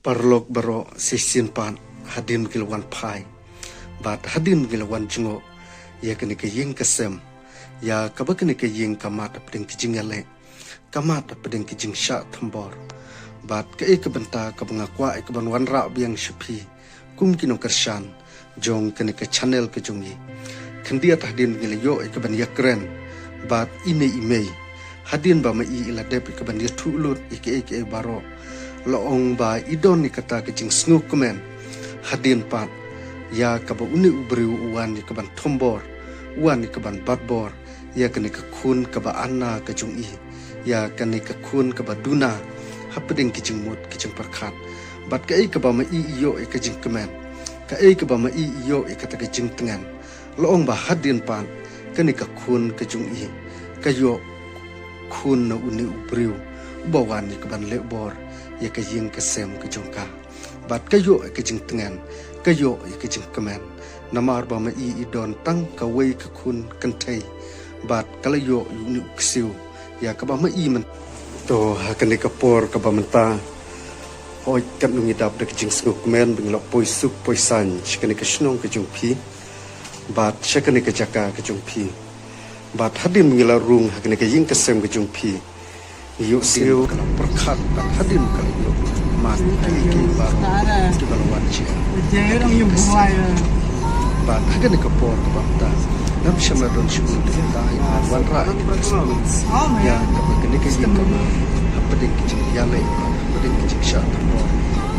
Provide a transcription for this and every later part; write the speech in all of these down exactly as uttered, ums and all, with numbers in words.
Paralok baroh, shisien pat hadien ba ngi la wan phai bad hadien ba ngi la wan jngoh ïa kane ka ïing ka sem, ïa kaba kane ka ïing ka mad hapdeng ki jingïaleh, ka mad hapdeng ki jingshah thombor. Bad kaei ka bynta kaba nga kwah ïa kaban wanrah biang sha phi kum ki nongkyrshan jong kane ka channel ka jong ngi. Khyndiat hadien ba ngi la ïoh ïa kaban ïakren bad ine i mei, hadien ba ma i i la dep ïa kaban ïathuh lut ïa kaei kaei baroh, la ong ba i don ïa kata ka jingsngewkmen hadien pat, ïa kaba une u briew u wan ïa kaban thombor, u wan ïa kaban batbor ïa kane ka khun kaba ana ka jong i, ïa kane ka khun kaba duna hapdeng ki jingmut ki jingpyrkhat. Bad kaei kaba ma i i ïoh ïa ka jingkmen, kaei kaba ma i i ïoh ïa kata ka jingtngen, la ong ba hadien pat kane ka khun ka jong i ka ïoh khun na une u briew uba wan ïa kaban leh bor ïa ka ïing ka sem ka jong ka. Bad ka ïoh ïa ka jingtngen, ka ïoh ïa ka jingkmen, namar ba ma i i don tang kawei ka khun kynthei bad ka la ïoh ïa une u ksiew ïa kaba ma i man. To ha kane ka por kaba mynta, hooid, katno ngi dap da ka jingsngewkmen ba ngi la poi suk poi saiñ sha kane ka shnong ka jong phi bad sha kane ka jaka ka jong phi. Bad hadien ba ngi la rung ha kane ka ïing ka sem ka jong phi, ngi ïohsngew ka la pyrkhat bad hadien ka la ïoh mad kiei kiei baroh kiba la wan jia. Bad ha kane ka por kaba mynta, ngam shym la don shuh te da i wanrah ïa ka jingsngewkmen ïa kaba kane ka ïing ka mad hapdeng ki jingïaleh bad hapdeng ki jingshah thombor,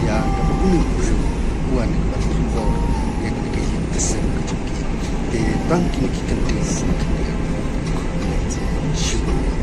ïa kaba une u briew u wan ïa kaban thombor ïa kane ka ïing ka sem ka jong ki. Te tang kine ki kyntien, shuh.